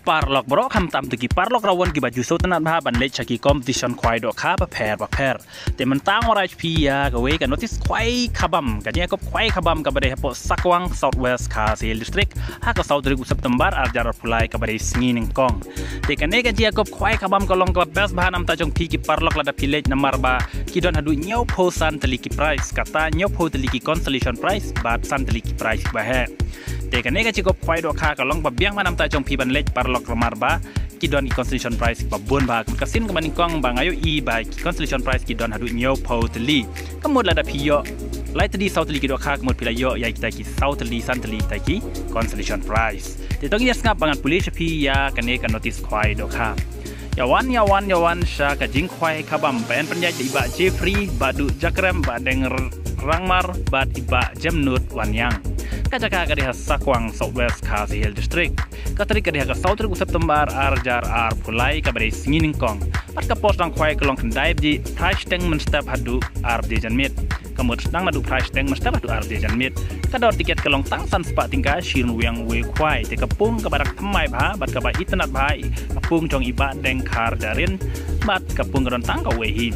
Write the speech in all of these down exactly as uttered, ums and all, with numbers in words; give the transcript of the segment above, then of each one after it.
Paralok baroh, khamtam to ki paralok rawan kiba ju sngewtynnat bha ban leit sha ki competition khwai dohkha bapher bapher. Te mynta ngan wanrah ïa phi ïa kawei ka notice khwai khabam, ka jingïakob khwai khabam kaba dei hapoh Sakwang, South West Khasi Hills District, ha ka saw tarik u September ar hajar arphew lai kaba dei sngi nyngkong. Te kane ka jingïakob khwai khabam ka long kaba best bha namar jong phi ki paralok lada phi leit, namar ba ki don haduh hynñiewphew san tylli ki prize, kata hynñiewphew tylli ki consolation prize bad san tylli ki prize ba heh. Te kane ka jingïakob khwai dohkha ka long ba biang bha namar jong phi ban leit paralok, namar ba ki don ki consolation prize ba bun bha. Ka sien kaba nyngkong ba nga ïohi ba ki consolation prize ki don haduh hynñiewphew tylli. Ka mut lada phi ïoh lai tylli saw tylli ki dohkha, ka mut phi la ïoh ïa kita ki saw tylli san tylli kita ki consolation prize. Te to ngin ïa sngap ba ngan pule sha phi ïa kane ka notice khwai dohkha. Ïa wan, ïa wan, ïa wan sha ka jingkhwai khabam, ba yn pynïaid da i Bah Jeffrey Baduh Jakrem, Bah Deng R-, Rangmar bad i Bah Jemnud Wanniang. Ka jaka ka dei ha Sakwang, South West Khasi Hills District. Ka tarik ka dei ha ka saw tarik u September ar hajar arphew lai kaba dei sngi nyngkong. Bad ka por sdang khwai ka long khyndai baje phra shiteng mynstep haduh ar baje janmiet. Ka mut sdang naduh phra shiteng mynstep haduh ar baje janmiet. Ka dor tiket ka long tang san spah tyngka shi ryngwiang uwei u khwai. Te ka pung kaba dang thymmai bha bad kaba itynnat bha ka pung jong i Bah Deng Kharjahrin, bad ka pung ka don tang kawei hi.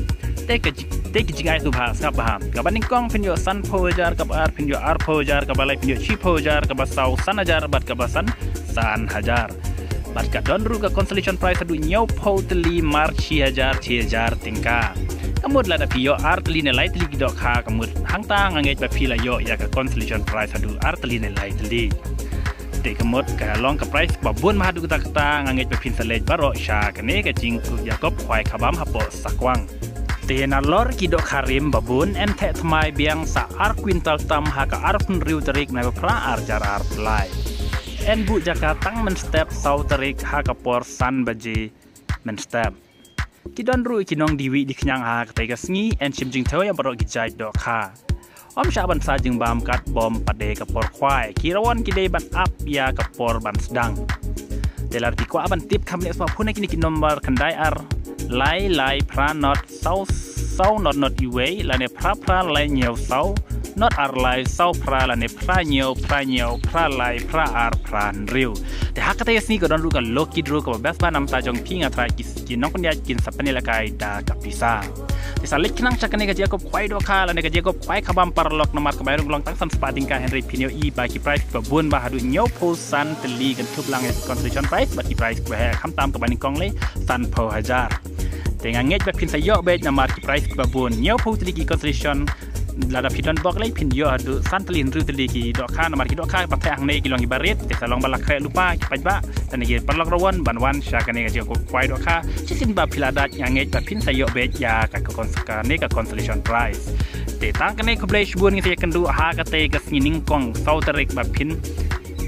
Te ka ji-, te ki jingai tu bha, sngap bha. Kaba nyngkong phin ïoh sanphew hajar, kaba ar phin ïoh arphew hajar, kaba lai phin ïoh shiphew hajar, kaba saw san hajar bad kaba san san hajar. Bad ka don ruh ka consolation prize haduh hynñiewphew tylli mar shi hajar shi hajar tyngka. Ka mut lada phi ïoh ar tylli ne lai tylli ki dohkha, ka mut hangta nga ngeit ba phi la ïoh ïa ka consolation prize haduh ar tylli ne lai tylli. Te ka mut ka long ka prize ba bun bha haduh katta katta, nga ngeit ba phin sa leit baroh sha kane ka jingïakob khwai khabam hapoh Sakwang. Te nalor ki dohkha rim ba bun, yn theh thymmai biang sa ar kwintal tam ha ka arphew hynriew tarik u Naiphra ar hajar arphew lai. Yn buh jaka tang mynstep saw tarik ha ka por san baje mynstep. Ki don ruh ki nongdie wieh die khñiang ha katei ka sngi, yn shim jingthew ïa baroh ki jait dohkha. Ym shah ban sa jingbam katba ym pat dei ka por khwai. Ki rawan ki dei ban ap ïa ka por ban sdang. Te lada phi kwah ban tip, kham leh smartphone ha kine ki number: khyndai ar lai lai phra not saw saw not not uwei, lane phra phra lai hynñiew saw not ar lai saw phra, lane phra hynñiew phra hynñiew phra lai phra ar phra hynriew. Te ha katei ka sngi ka don ruh ka lucky draw kaba best bha namar jong phi, nga tharai ki, ki nongpynïaid kin sa pynïalehkai da ka pisa. Te sa leit khnang sha kane ka jingïakob khwai dohkha lane ka jingïakob khwai khabam paralok, namar ka bai rung ka long tang san spah tyngka, hynrei phin ïohi ba ki prize ba bun bha haduh hynñiewphew san tylli, kynthup lang ïa ki consolation prize bad ki prize ba heh, khamtam kaba nyngkong lei sanphew hajar. Te nga ngeit ba phin sa ïoh beit namar ki prize ba bun, hynñiewphew tylli ki consolation. Lada phi don bok lei phin ïoh haduh san tylli hynriew tylli ki dohkha, namar ki dohkha ba theh hangne ki long kiba rit. Te sa long ba la khreh lypa ki paidbah, lane ki paralok rawan ban wan sha kane ka jingïakob khwai dohkha. Shisien ba phi la dait, nga ngeit ba phin sa ïoh beit ïa ka, ka cons-, kane ka consolation prize. Te tang kane, khublei shibun, ngin sa ïakynduh ha katei ka sngi nyngkong, saw tarik, ba phin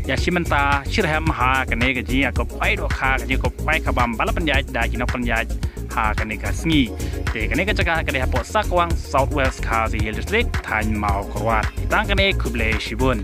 ïa shim bynta shitrhem ha kane ka jingïakob khwai dohkha, ka jingïakob khwai khabam ba la pynïaid da ki nongpynïaid ha kane ka sngi. Te kane ka jaka ka dei hapoh Sakwang, South West Khasi Hills District, thaiñ Mawkyrwat. Te tang kane, khublei shibun.